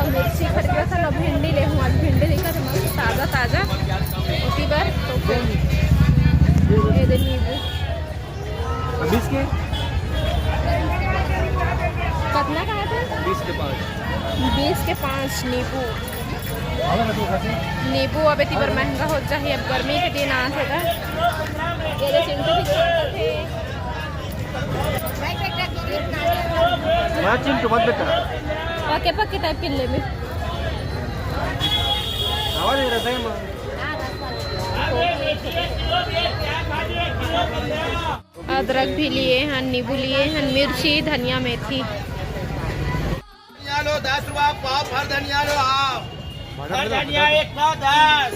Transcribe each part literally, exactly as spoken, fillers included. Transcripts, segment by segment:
मिर्ची खरीदा था ना, भिंडी ले हूँ, आज भिंडी दिखा था मस्त ताजा ताजा, उसी बार तो फिर ये दे नींबू। बीस के? कितना कहा था? बीस के पाँच। बीस के पाँच नींबू। नींबू अब इतनी बार महंगा हो जाए, अब गर्मी के दिन आ सका। ये दे चिंटू भी छोटा थे। हाँ, चिंटू मत बेटा। पके पके टाइप के ले में। आवाज नहीं रहता है माँ। अदरक भी लिए हैं, नींबू लिए हैं, मिर्ची, धनिया, मेथी। धनिया लो दस रुपया पाव, भर धनिया लो आप। भर धनिया एक पाव दस।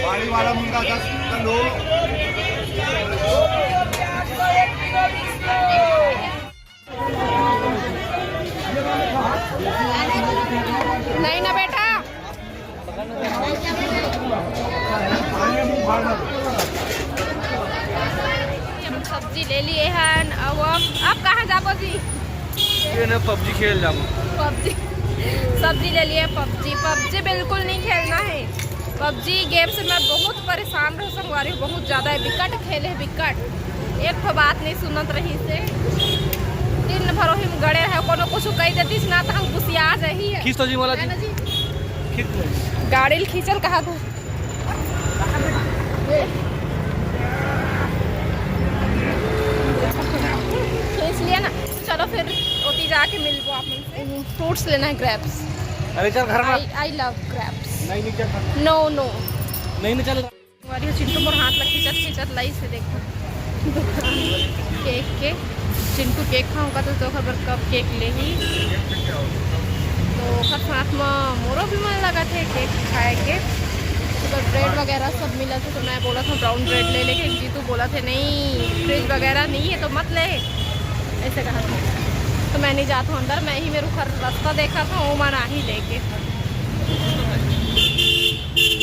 बाड़ी वाला मुर्गा दस रुपया लो। नहीं ना बेटा। हम सब्जी ले लिए हन। अब अब, अब कहाँ जाबो जी? ये ना पबजी खेल जाबो। पबजी सब्जी ले लिए, पबजी पबजी बिल्कुल नहीं खेलना है। पबजी गेम से मैं बहुत परेशान रहूँ संगवारी, बहुत ज्यादा है, बिकट खेले है, बिकट। एक ठो बात नहीं सुनत रही से, दिन भर वही में गड़े रहे, कोनो कुछ कह देतीस ना तो हम गुस्सिया जाही है। खींच तो जी वाला है जी। ना जी? खींच ले। गाड़ी ल खींचल कहा था। खींच लिया ना, तो चलो फिर ओती जाके मिलबो आप मन से। फ्रूट्स लेना है, ग्रेप्स। अरे चल घर में। I I love grapes। नहीं नहीं चल घर में। No no। नहीं नहीं चल। वाली चिंटू मोर हाथ ला खींचत खींचत लाई से देखो। केक के, चिंटू केक खाऊंगा तो तोहर बर कप केक ले ही। तो ओकर साथ में मोरो भी मन लगा थे केक खाए के। तो ब्रेड वगैरह सब मिला था तो मैं बोला था ब्राउन ब्रेड ले लेके, जीतू बोला थे नहीं फ्रिज वगैरह नहीं है तो मत ले, ऐसे कहा था। तो मैं नहीं जाता हूँ अंदर, मैं ही मेरे घर रास्ता देखा था वो मन आ ही लेके।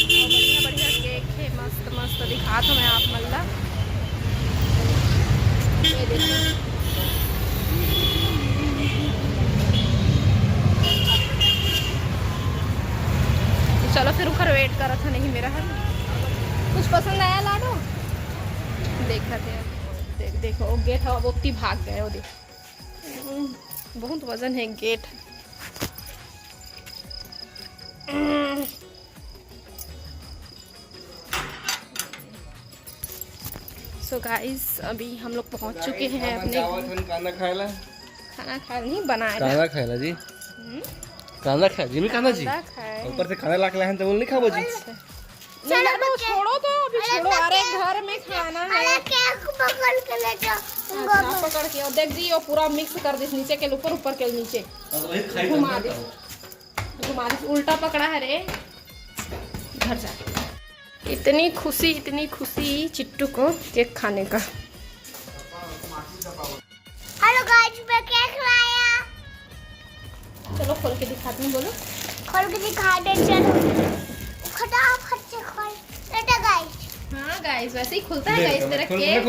बढ़िया बढ़िया केक है, मस्त मस्त दिखात हूँ मैं आप मन ला। ये देखो। तो चलो फिर उखर वेट करत है नहीं मेरा हर। कुछ पसंद आया लाडो? देखा थे। देख, देखो वो गेट है, वो ओती भाग गए, वो देख। हम्म, बहुत वजन है गेट। सो गाइस, अभी हम लोग पहुंच चुके हैं अपने घर। खाना खाएला। खाना खाए नहीं, बनाए ला। खाना खाएला जी। हम्म? कांदा खाए जी, नहीं कांदा जी। कांदा खाए। ऊपर से खाना लाके लाए हैं तो वो नहीं खाबो जी। अच्छा। नहीं, चलो, नहीं, बच्चे। छोड़ो तो, अभी अरे, छोड़ो। तो अरे, क्या? घर में खाना है। अरे, केक पकड़ के ले जाओ। अच्छा, पकड़ के। और देख जी, वो पूरा मिक्स कर दिस, नीचे के ऊपर, ऊपर के नीचे। घुमा दिस। घुमा दिस, उल्टा पकड़ा है रे। घर जा। इतनी खुशी, इतनी खुशी चिट्टू को केक खाने का। हेलो गाइस, मैं केक लाया। चलो खोल के दिखाती हूँ, बोलो। खोल के दिखा दे, चलो। फटाफट से खोल। बेटा गाइस। हाँ गाइस, वैसे ही खुलता है गाइस मेरा केक।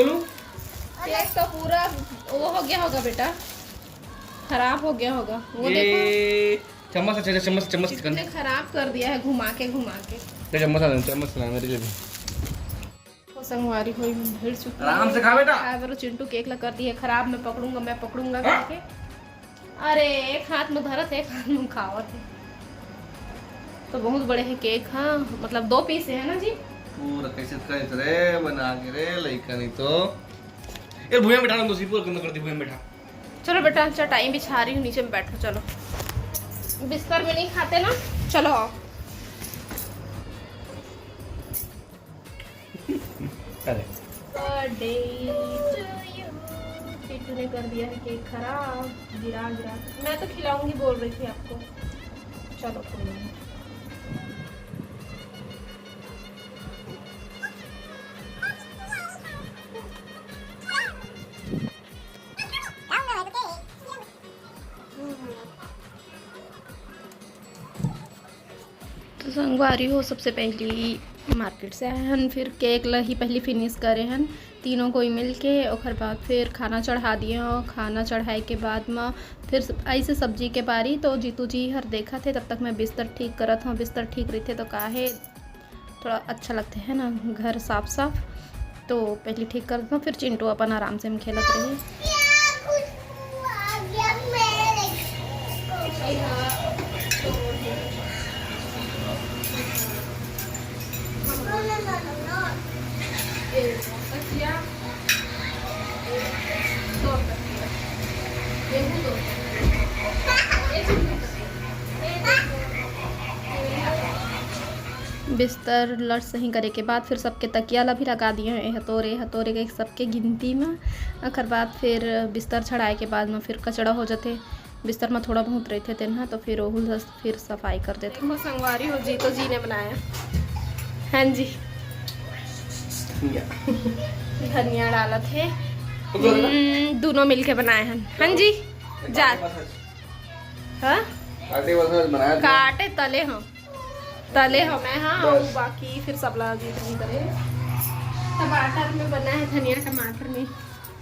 केक तो पूरा वो हो गया होगा बेटा, खराब हो गया होगा। वो देखो। चम्मच, अच्छा, अच्छा, चम्मच, चम्मच चिकन। कितने खराब कर दिया है घुमा के, घुमा के। ले चम्मच ला, चम्मच ला मेरे लिए भी। ओ संगवारी होई भिड़ चुकी है। आराम से खा बेटा। खाए बर चिंटू केक ला कर दी है खराब, मैं पकड़ूंगा, मैं पकड़ूंगा करके। अरे, एक हाथ में धरत है, एक हाथ में खावत है। तो बहुत बड़े है केक, हाँ, मतलब दो पीस है ना जी? पूरा कैसे कैसे रे बना के रे लइका नहीं तो। ए भुइयां बैठा दो, सीपू गंदा कर दी, भुइयां बैठा। चलो बेटा, चटाई बिछा रही हूँ, नीचे में बैठो। चलो, बिस्तर में नहीं खाते ना, चलो आओ। अरे। Birthday to you। चिट्टू ने कर दिया है केक खराब, गिरा गिरा। मैं तो खिलाऊंगी बोल रही थी आपको। चलो कोई नहीं। तो संगवारी हो, सबसे पहली मार्केट से आए हन, फिर केक ला ही पहली फिनिश करे हन, तीनों कोई मिल के ओकर बाद फिर खाना चढ़ा दिए हौं। खाना चढ़ाए के बाद म फिर स-, ऐसे सब्जी के बारी तो जीतू जी हर देखत हे, तब तक मैं बिस्तर ठीक करत हौं। बिस्तर ठीक रहिथे तो काहे थोड़ा अच्छा लगथे, है ना, घर साफ साफ। तो पहले ठीक कर देथौं, फिर चिंटू अपन आराम से में खेलत रही। बिस्तर ल सही करे के बाद फिर सबके तकिया ला भी लगा दिए हौं, एह तोरे, एह तोरे के सबके गिनती में। ओकर बाद फिर बिस्तर छड़ाए के बाद में फिर कचड़ा हो जाथे, बिस्तर में थोड़ा बहुत रहिथे तेन ह, तो फिर ओहू ला फिर सफाई कर देथे। देखो संगवारी हो, जीतू जी ने बनाया। हाँ जी। धनिया डालत हे। हम्म, दोनों मिलके बनाए हन। हाँ जी। जा। हाँ? काटे बस बनाया था। काटे तले हौं। तले हौं मैं, हाँ, बस। अउ बाकी फिर सबला जीतू जी करे। टमाटर में बना है, धनिया टमाटर में,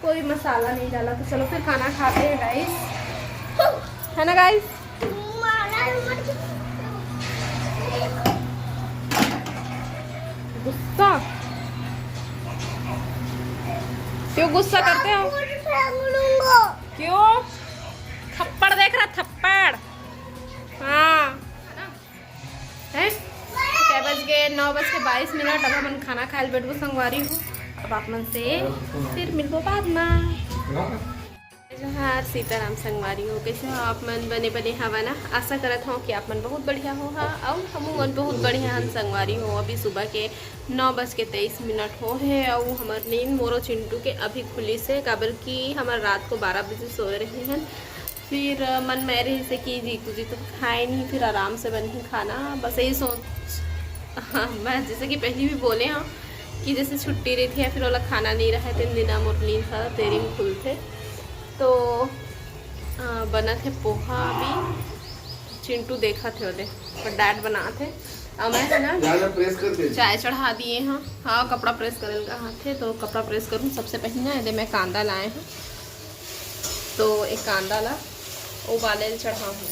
कोई मसाला नहीं डाला। तो चलो फिर खाना खाते हैं गाइस, है ना गाइस? गुस्सा क्यों, गुस्सा करते हो क्यों? थप्पड़ देख रहा, थप्पड़। हाँ। हैं? तो क्या बज गए? नौ बज के बाईस मिनट। अब हमन खाना खाए ल बैठबो संगवारी हो। अब आप मन से फिर मिलबो बाद में। जोहार सीताराम संगवारी हो, कैसे हो आप मन? बने बने हवा ना? आशा करत हौं कि आप मन बहुत बढ़िया हो हा, अउ हमू मन बहुत बढ़िया हन संगवारी हो। अभी सुबह के नौ बज के तेईस मिनट हो हे, अउ हमर नींद मोरो चिंटू के अभी खुलिस हे, काबर कि हमन रात को बारह बजे सोए रहे हन। फिर, अ, मन में रहिस हे कि जीतू जी तो खाए नहीं, फिर आराम से बनही खाना। बस यही सोच, हाँ, मैं जैसे कि पहली भी बोले हौं कि जैसे छुट्टी रहिथे या फिर ओला खाना नहीं रहे, तेन दिन मोर नींद ह देरी में खुलथे। तो, अ, बनत हे पोहा अभी, चिंटू देखत हे ओदे, पर डैड बनात हे। अउ मैं है ना, ज्यादा प्रेस कर दे। चाय चढ़ा दिए हौं। हाँ, कपड़ा प्रेस करे ल कहा थे, तो कपड़ा प्रेस करूँ। सबसे पहले ना, एदे मैं कांदा लाए हौं, तो एक कांदा ला उबाले ल चढ़ाहूँ।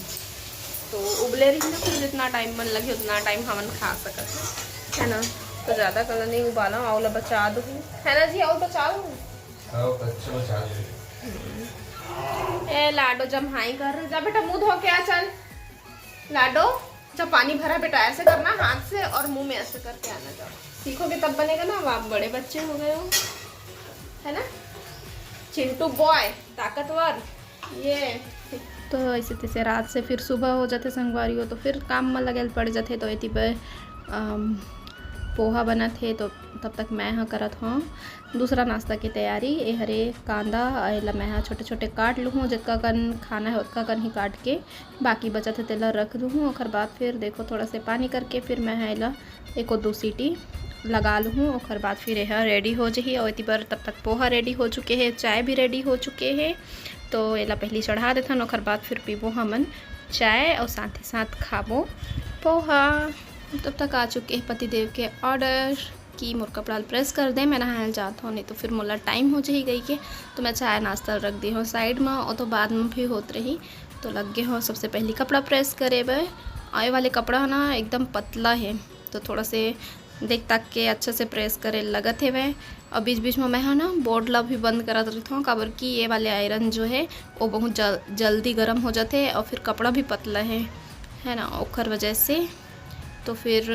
तो उबले रही ना, फिर जितना टाइम मन लगे, उतना टाइम हमन खा सकत हन, है ना? तो ज़्यादा कला नहीं उबाला, अउ ला बचा दूँ, है ना जी? अउ बचा दूँ। हाँ, अच्छा बचा दे। ए लाडो जम्हाई कर रहे, जा बेटा, मुंह धो के आ, चल। लाडो, जब पानी भरा बेटा, ऐसे करना हाथ से और मुंह में ऐसे करके आना। जाओ, सीखोगे तब बनेगा ना। अब आप बड़े बच्चे हो गए हो, है ना, चिंटू बॉय, ताकतवर। ये तो ऐसे तैसे रात से फिर सुबह हो जाथे संगवारी हो, तो फिर काम में लगे ल पड़ जाथे। तो एती बर, अम, पोहा बनत हे, तो तब तक मैं ह करत हौं दूसरा नाश्ता के तैयारी। ए हरे कांदा, एला मैं ह छोटे-छोटे काट लूहूँ, जतका कन खाना हे ओतका कन ही काट के, बाकी बचत हे तेला रख दूहूँ। ओकर बाद फिर देखो, थोड़ा से पानी करके फिर मैं ह एला एको दो सीटी लगा लूहूँ। ओकर बाद फिर एहा रेडी हो जही। अउ एती बर तब तक पोहा रेडी हो चुके हे, चाय भी रेडी हो चुके हे। तो एला पहली चढ़ा देथन, ओकर बाद फिर पीबो हमन चाय अउ साथ ही साथ खाबो पोहा। तब तक आ चुके हे पतिदेव के ऑर्डर कि मोर कपड़ा ल प्रेस कर दे, मैं नहाए ल जात हौं, नहीं तो फिर मोला टाइम हो जाही कहिके। तो मैं चाय नाश्ता ल रख दे हौं साइड में, वो तो बाद में भी होत रही। तो लग गे हौं सबसे पहली कपड़ा प्रेस करे बर। अउ ये वाले कपड़ा ह ना एकदम पतला हे, तो थोड़ा से देख ताक के अच्छा से प्रेस करे लगत हेवय। अउ बीच बीच में मैं ह ना बोर्ड ला भी बंद करत रहिथौं, काबर कि ये वाले आयरन जो हे वो बहुत जल-, जल्दी गर्म हो जाथे अउ फिर कपड़ा भी पतला हे, है ना, ओखर वजह से। तो फिर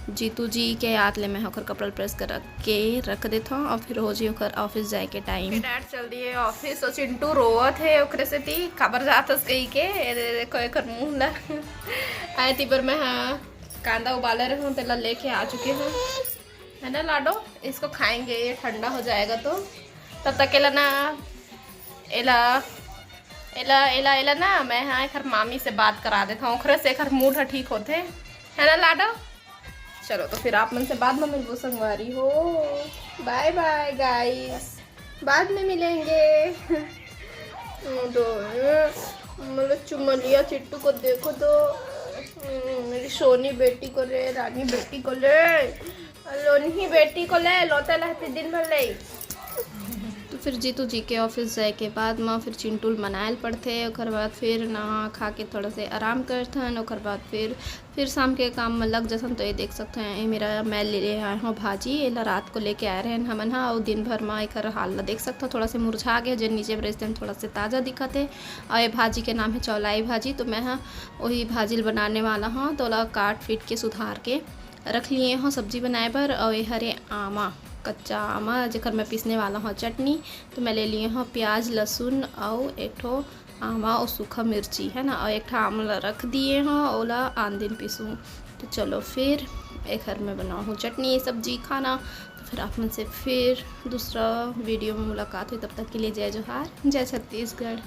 जीतू जी के याद ले मैं ओकर कपड़ा प्रेस कर के रख देथौं अउ फिर हो जी ओकर ऑफिस जाए के टाइम। डैड चल दिए ऑफिस अउ चिंटू रोवत हे ओकरे सेती, "काबर जात हस?" कहिके। ए दे, देखो एकर मुंह ला। आए ती बर मैं, हाँ, कांदा उबाले रहे हूँ, तेला लेके आ चुके हूँ, है ना लाडो? इसको खाएंगे, ये ठंडा हो जाएगा तो। तब तक एला ना, एला, एला, एला, एला ना, मैं, हाँ, एकर मामी से बात करा देथौं, ओखरे से एकर मूड ह ठीक होथे, है ना लाडो? चलो, तो फिर आप मन से बाद में मिलबो संगवारी हो। बाय बाय गाइस, बाद में मिलेंगे। तो मतलब चुमलिया चिट्टू को देखो तो, मेरी सोनी बेटी को ले, रानी बेटी को ले, लोनही बेटी को ले, लोता लहती दिन भर ले। फिर जीतू जी के office जाए के बाद म फिर चिंटू ल मनाए ल पड़थे। ओकर बाद फिर नहा खा के थोड़ा से आराम करथन। ओकर बाद फिर, फिर शाम के काम म लग जथन। तो ये देख सकते हैं, ये मेरा, मैं ले, ले आए हूँ भाजी। एला रात को लेके आए रहन हमन ह, अउ दिन भर म एकर हाल ला देख सकते हो, थोड़ा से मुरझा गया, जे नीचे में रहिस तेन थोड़ा से ताज़ा दिखत हे। और ये भाजी के नाम है चौलाई भाजी। तो मैं ह वही भाजी ल बनाने वाला हूँ। तो ओला काट पीट के सुधार के रख लिए हूँ सब्जी बनाए बर। और ये हरे आमा, कच्चा आमा, जेकर मैं पीसने वाला हूँ चटनी। तो मैं ले लिए हूँ प्याज, लहसुन और एक ठो आमा और सूखा मिर्ची, है ना, और एक ठो आमा ला रख दिए हूँ, ओला आन दिन पीसूँ। तो चलो फिर एकर मैं बनाहूँ चटनी, सब्जी, खाना। तो फिर आप मन से फिर दूसरा video में मुलाकात हुई। तब तक के लिए जय जोहार, जय छत्तीसगढ़।